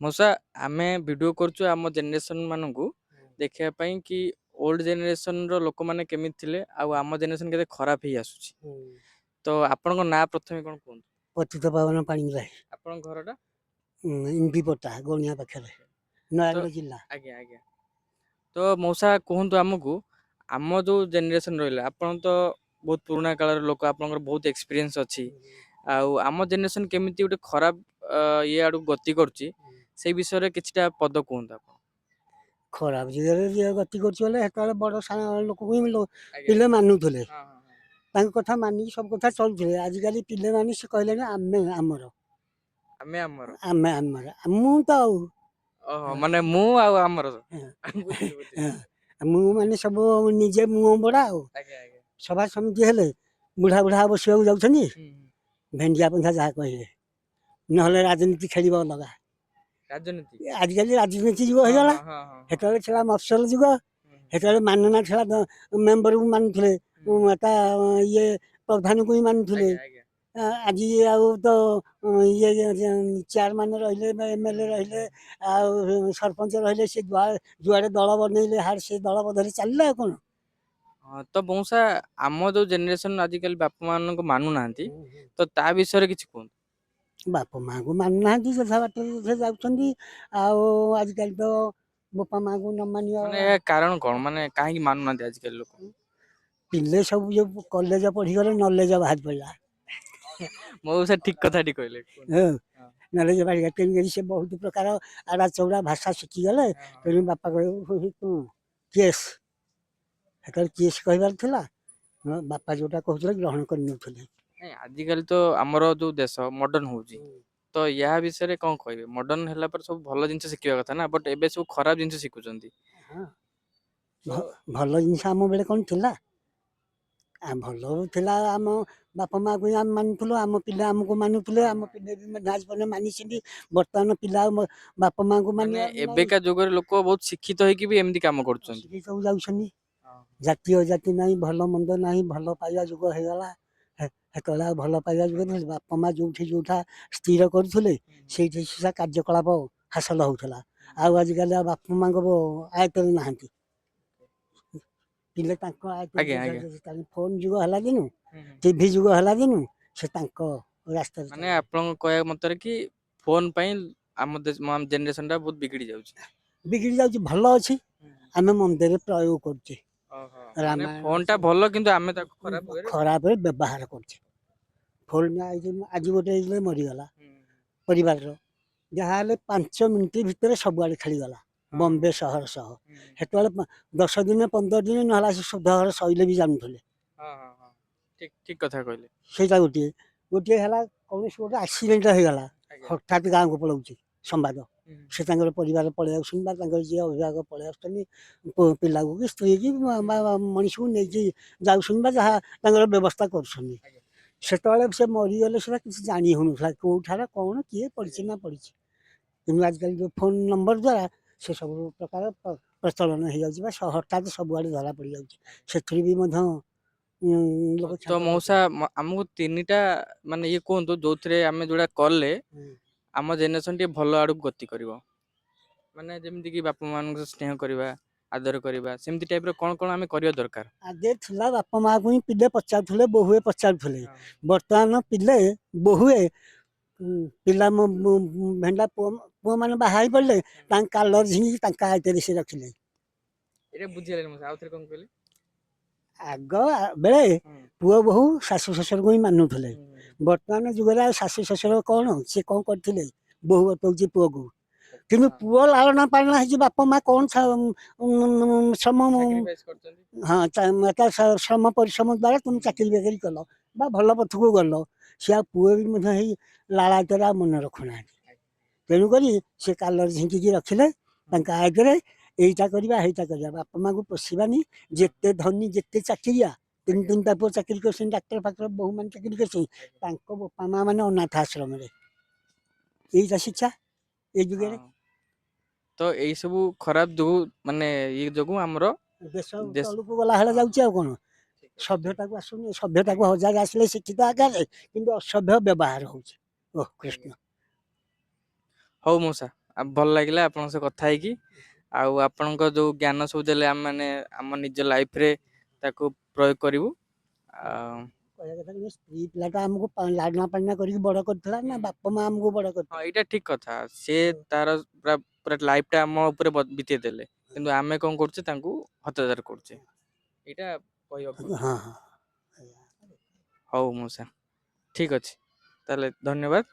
ମଉସା, ଆମେ ଭିଡ଼ିଓ କରୁଛୁ ଆମ ଜେନେରେସନ୍ ମାନଙ୍କୁ ଦେଖିବା ପାଇଁ କି ଓଲ୍ଡ ଜେନେରେସନ୍ର ଲୋକମାନେ କେମିତି ଥିଲେ ଆଉ ଆମ ଜେନେରେସନ୍ କେତେ ଖରାପ ହେଇ ଆସୁଛି। ତ ଆପଣଙ୍କ ନାଁ ପ୍ରଥମେ କ'ଣ କୁହନ୍ତୁ? ପତିତ ପାବନ ପାଣିଗ୍ରାହୀ। ଆପଣଙ୍କ ଘରଟା? ଇମ୍ବିପଟା, ଗଣିଆ ପାଖରେ, ନୟାଗଡ଼ ଜିଲ୍ଲା। ଆଜ୍ଞା। ତ ମଉସା, କୁହନ୍ତୁ ଆମକୁ, ଆମ ଯୋଉ ଜେନେରେସନ୍ ରହିଲା, ଆପଣ ତ ବହୁତ ପୁରୁଣା କାଳର ଲୋକ, ଆପଣଙ୍କର ବହୁତ ଏକ୍ସପିରିଏନ୍ସ ଅଛି, ଆଉ ଆମ ଜେନେରେସନ୍ କେମିତି ଗୋଟେ ଖରାପ ଇଏ ଆଡ଼କୁ ଗତି କରୁଛି, ସେଇ ବିଷୟରେ କିଛିଟା ପଦ କୁହନ୍ତୁ ଆପଣ। ଖରାପ ଯୁଗରେ ଯିଏ ଗତି କରୁଛି ବୋଲେ, ସେତେବେଳେ ବଡ଼ ସାନ ଲୋକକୁ ହିଁ ପିଲେ ମାନୁଥିଲେ। ହଁ ହଁ ହଁ ତାଙ୍କ କଥା ମାନିକି ସବୁ କଥା ଚଳୁଥିଲେ। ଆଜିକାଲି ପିଲାମାନେ ସେ କହିଲେଣି, ଆମେ ଆମର। ଆମେ ଆମର। ଆମେ ଆମର, ମୁଁ ତ ଆଉ। ଓହୋ, ମାନେ ମୁଁ ଆଉ ଆମର। ବୁଝିଲି, ବୁଝିଲି। ହଁ, ମୁଁ ମାନେ ସବୁ ନିଜେ ମୁହଁ ବଡ଼ା ଆଉ। ଆଜ୍ଞା ଆଜ୍ଞା ସଭା ସମିତି ହେଲେ ବୁଢ଼ା ବୁଢ଼ା ବସିବାକୁ ଯାଉଛନ୍ତି। ହୁଁ, ହୁଁ। ଭେଣ୍ଡିଆ ପନ୍ଥା ଯାହା କହିବେ, ନହେଲେ ରାଜନୀତି ଖେଳିବ ଅଲଗା। ରାଜନୀତି। ଆଜିକାଲି ରାଜନୀତି ଯୁଗ ହେଇଗଲା। ହଁ, ହଁ, ହଁ, ହଁ। ସେତେବେଳେ ଥିଲା ମଫସଲ ଯୁଗ। ସେତେବେଳେ ମାନନା ଥିଲା, ମେମ୍ବରକୁ ମାନୁଥିଲେ, ତା ଇଏ ପ୍ରଧାନକୁ ହିଁ ମାନୁଥିଲେ। ଆଜ୍ଞା ଆଜ୍ଞା ଆଜି ଆଉ ତ ଇଏ ଚେୟାରମ୍ୟାନ ରହିଲେ, ଏମଏଲଏ ରହିଲେ ଆଉ ସରପଞ୍ଚ ରହିଲେ, ସେ ଯୁଆଡ଼େ ଦଳ ବନେଇଲେ ହାର ସେ ଦଳ ବଦଳରେ ଚାଲିଲା, ଆଉ କ'ଣ? ହଁ, ତ ମଉସା, ଆମ ଯୋଉ ଜେନେରେସନ ଆଜିକାଲି ବାପା ମାନଙ୍କୁ ମାନୁନାହାନ୍ତି, ତ ତା ବିଷୟରେ କିଛି କୁହନ୍ତୁ। ବାପା ମାଆଙ୍କୁ ମାନୁନାହାନ୍ତି, ଯଥା ବାଟରେ ଯଥା ଯାଉଛନ୍ତି। ଆଉ ଆଜିକାଲି ତ ବାପା ମାଆଙ୍କୁ ନ ମାନିବା ମାନେ ଏହା କାରଣ କ'ଣ? ମାନେ କାହିଁକି ମାନୁନାହାନ୍ତି ଆଜିକାଲି ଲୋକ? ପିଲେ ସବୁ ଯୋଉ କଲେଜ ପଢିଗଲେ, ନଲେଜ ବାହାରି ପଡ଼ିଲା। ମଉସା ଠିକ କଥାଟି କହିଲେ, କୁହନ୍ତୁ। ହଁ, ନଲେଜ ବାହାରିଗଲା। ତେଣୁକରି ସେ ବହୁତ ପ୍ରକାର ଆଡ଼ା ଚଉଡ଼ା ଭାଷା ଶିଖିଗଲେ। ତେଣୁ ବାପା କହିବେ କେସ୍, ସେତେବେଳେ କେସ୍ କହିବାର ଥିଲା। ହଁ, ବାପା ଯୋଉଟା କହୁଥିଲେ ଗ୍ରହଣ କରିନେଉଥିଲେ। ନାଇଁ, ଆଜିକାଲି ତ ଆମର ଯୋଉ ଦେଶ ମଡର୍ନ ହଉଛି, ତ ୟା ବିଷୟରେ କ'ଣ କହିବେ? ମଡର୍ନ ହେଲା ପରେ ସବୁ ଭଲ ଜିନିଷ ଶିଖିବା କଥା ନା, ବଟ୍ ଏବେ ସବୁ ଖରାପ ଜିନିଷ ଶିଖୁଛନ୍ତି। ହଁ, ଭଲ ଜିନିଷ ଆମ ବେଳେ କ'ଣ ଥିଲା? ଭଲ ଥିଲା, ଆମ ବାପା ମାଆକୁ ହିଁ ଆମେ ମାନୁଥିଲୁ, ଆମ ପିଲା ଆମକୁ ମାନୁଥିଲେ, ଆମ ପିଲା ବି ମଧ୍ୟ ଆଜି ପର୍ଯ୍ୟନ୍ତ ମାନିଛନ୍ତି। ବର୍ତ୍ତମାନ ପିଲା ଆଉ ବାପା ମାଆଙ୍କୁ ମାନେ ମାନିବାର ନାହିଁ। ଏବେକା ଯୁଗରେ ଲୋକ ବହୁତ ଶିକ୍ଷିତ ହେଇକି ବି ଏମିତି କାମ କରୁଛନ୍ତି। ଶିଖିକି ସବୁ ଯାଉଛନ୍ତି। ଜାତି ଅଜାତି ନାହିଁ, ଭଲ ମନ୍ଦ ନାହିଁ, ଭଲ ପାଇବା ଯୁଗ ହେଇଗଲା। ସେତେବେଳେ ଆଉ ଭଲ ପାଇବା ଯୁଗ ନଥିଲା। ବାପା ମା ଯୋଉଠି ଯୋଉଟା ସ୍ଥିର କରୁଥିଲେ, ସେଇଠି ସେ କାର୍ଯ୍ୟକଳାପ ହାସଲ ହଉଥିଲା। ଆଉ ଆଜିକାଲି ଆଉ ବାପା ମାଙ୍କ ଆୟତରେ ନାହାନ୍ତି ପିଲେ, ତାଙ୍କ ଆୟତରେ। ଫୋନ ଯୁଗ ହେଲା ଦିନୁ, ଟିଭି ଯୁଗ ହେଲା ଦିନୁ, ସେ ତାଙ୍କ ରାସ୍ତାରେ ମାନେ ଚାଲିଲେ। ଆପଣଙ୍କ କହିବା ମତରେ କି ଫୋନ ପାଇଁ ଆମ ଜେନେରେସନ ଟା ବହୁତ ବିଗିଡି ଯାଉଛି। ବିଗିଡ଼ି ଯାଉଛି, ଭଲ ଅଛି, ଆମେ ମନ୍ଦିରରେ ପ୍ରୟୋଗ କରୁଛେ। ମାନେ ରାମାୟଣ ଫୋନ ଟା ଅଛି। ଭଲ, କିନ୍ତୁ ଆମେ ତାକୁ ଖରାପ ୱେରେ ଖରାପରେ ବ୍ୟବହାର କରୁଛେ। ଫୋନ ଆଜି ଗୋଟେ ହେଇଥିଲେ ମରିଗଲା ପରିବାରର, ଯାହାହେଲେ 5 ମିନିଟ୍ ଭିତରେ ସବୁଆଡ଼େ ଖେଳିଗଲା, ବମ୍ବେ ସହର ସହ। ସେତେବେଳେ 10 ଦିନ 15 ଦିନ ନହେଲେ ଆସି ଶୁଦ୍ଧ ଘର ସଇଲେ ବି ଜାଣୁଥିଲେ। ହଁ ହଁ ହଁ ଠିକ ଠିକ କଥା କହିଲେ। ସେଇଟା ଗୋଟିଏ। ଗୋଟିଏ ହେଲା, କୌଣସି ଗୋଟେ ଆକ୍ସିଡେଣ୍ଟ ହେଇଗଲା, ହଠାତ୍ ଗାଁକୁ ପଳାଉଛି ସମ୍ବାଦ। ସେ ତାଙ୍କର ପରିବାର ପଳେଇ ଆସୁଛନ୍ତି ବା ତାଙ୍କର ଯିଏ ଅଭିଭାବକ ପଳେଇ ଆସୁଛନ୍ତି, ପିଲାକୁ କି ସ୍ତ୍ରୀ କି ବା ମଣିଷକୁ ନେଇକି ଯାଉଛନ୍ତି ବା ଯାହା ତାଙ୍କର ବ୍ୟବସ୍ଥା କରୁଛନ୍ତି। ସେତେବେଳେ ସେ ମରିଗଲେ ସେଟା କିଛି ଜାଣି ହେଉନଥିଲା, କେଉଁଠାରେ କ'ଣ କିଏ ପଡ଼ିଛି ନା ପଡ଼ିଛି। କିନ୍ତୁ ଆଜିକାଲି ଯେଉଁ ଫୋନ୍ ନମ୍ବର ଦ୍ୱାରା ସେ ସବୁ ପ୍ରକାର ପ୍ରଚଳନ ହେଇଯାଉଛି ବା ହଠାତ୍ ସବୁଆଡ଼େ ଧରା ପଡ଼ିଯାଉଛି। ସେଥିରୁ ବି ମଧ୍ୟ ଲୋକ ତ ଛାଞ୍ଚ। ମଉସା, ଆମକୁ ତିନିଟା ମାନେ ଇଏ କୁହନ୍ତୁ, ଯୋଉଥିରେ ଆମେ ଯୋଉଟା କଲେ ଆମ ଜେନେରେସନ ଟିକେ ଭଲ ଆଡକୁ ଗତି କରିବ। ମାନେ ଯେମିତି କି ବାପା ମାନଙ୍କୁ ସ୍ନେହ କରିବା, ଆଦର କରିବା, ସେମିତି ଟାଇପ ର କ'ଣ କ'ଣ ଆମେ କରିବା ଦରକାର? ଆଗେ ଥିଲା ବାପା ମାଆକୁ ହିଁ ପିଲେ ପଚାରୁଥିଲେ, ବୋହୁଏ ପଚାରୁଥିଲେ। ବର୍ତ୍ତମାନ ପିଲେ ବୋହୁଏ ପିଲା ଭେଣ୍ଡା ପୁଅମାନେ ବାହା ହେଇ ପଡ଼ିଲେ, ତାଙ୍କ କାଲର ଝିଙ୍କି ତାଙ୍କ ଆୟତରେ ସେ ରଖିଲେ। ଏଇଟା ବୁଝିହେଲାନି ମଉସା, ଆଉଥରେ କ'ଣ କହିଲେ? ଆଗ ବେଳେ ପୁଅ ବୋହୂ ଶାଶୁ ଶ୍ୱଶୁରକୁ ହିଁ ମାନୁଥିଲେ। ବର୍ତ୍ତମାନ ଯୁଗରେ ଆଉ ଶାଶୁ ଶ୍ୱଶୁର କ'ଣ, ସେ କ'ଣ କରିଥିଲେ? ବୋହୂ ବତଉଛି ପୁଅକୁ। କିନ୍ତୁ ପୁଅ ଲାଳନ ପାଳନ ହେଇଛି, ବାପା ମା କ'ଣ ଶ୍ରମ ସାକ୍ରିଫାଇସ୍ କରୁଛନ୍ତି। ହଁ, ତା ଶ୍ରମ ପରିଶ୍ରମ ଦ୍ୱାରା ତୁମେ ଚାକିରି ବାକିରି କଲ ବା ଭଲ ପଥକୁ ଗଲ। ସେ ଆଉ ପୁଅ ବି ମଧ୍ୟ ହେଇ ଲାଳାୟତରେ ଆଉ ମନେ ରଖୁନାହାନ୍ତି। ତେଣୁକରି ସେ କାଲର ଝିଙ୍କିକି ରଖିଲେ ତାଙ୍କ ଆଗରେ, ଏଇଟା କରିବା, ହେଇଟା କରିବା, ବାପା ମାଙ୍କୁ ପୋଷିବାନି। ଯେତେ ଧନୀ, ଯେତେ ଚାକିରିଆ, ତିନି ତିନିଟା ପୁଅ ଚାକିରି କରିଛନ୍ତି, ଡାକ୍ତର ଫାକ୍ତର, ବୋହୂମାନେ ଚାକିରି କରିଛନ୍ତି, ତାଙ୍କ ବାପା ମା ମାନେ ଅନାଥ ଆଶ୍ରମରେ। ଏଇଟା ଶିକ୍ଷା ଏଇ ଯୁଗରେ। ହଁ। ତ ଏଇ ସବୁ ଖରାପ ଯୋଗୁ, ମାନେ ଇଏ ଯୋଗୁ ଆମର ଦେଶ ଦେଶ ତଳକୁ ଗଲା ହେଲା ଯାଉଛି, ଆଉ କ'ଣ? ସଭ୍ୟତାକୁ ଆସୁନି। ସଭ୍ୟତାକୁ ହଜାରେ ଆସିଲେ ଶିକ୍ଷିତ ଆକାରରେ, କିନ୍ତୁ ଅସଭ୍ୟ ବ୍ୟବହାର ହଉଛି। ଓହ କୃଷ୍ଣ। ହଉ ମଉସା। ଆଉ ଭଲ ଲାଗିଲା ଆପଣଙ୍କ ସହ କଥା ହେଇକି। ଆଉ ଆପଣଙ୍କ ଯୋଉ ଜ୍ଞାନ ସବୁ ଦେଲେ ଆମେ ମାନେ ଆମ ନିଜ ଲାଇଫରେ ତାକୁ ପ୍ରୟୋଗ କରିବୁ। ଆଉ କହିବା କଥା କି ସ୍ତ୍ରୀ ପିଲାଟା ଆମକୁ ଲାଳନ ପାଳନ କରିକି ବଡ କରିଥିଲା ନା, ବାପା ମା ଆମକୁ ବଡ ହଁ, କରିଥିଲା। ଏଇଟା ଠିକ କଥା। ସେ ତାର ପୁରା ପୁରା ଲାଇଫଟା ଆମ ଉପରେ ବିତେଇ ଦେଲେ, କିନ୍ତୁ ଆମେ କଣ କରୁଛେ, ତାଙ୍କୁ ହତ୍ୟାଚାର କରୁଛେ। ଏଇଟା କହିବାକୁ ହଁ ହଁ ହଉ ମଉସା, ଠିକ ଅଛି ତାହେଲେ, ଧନ୍ୟବାଦ।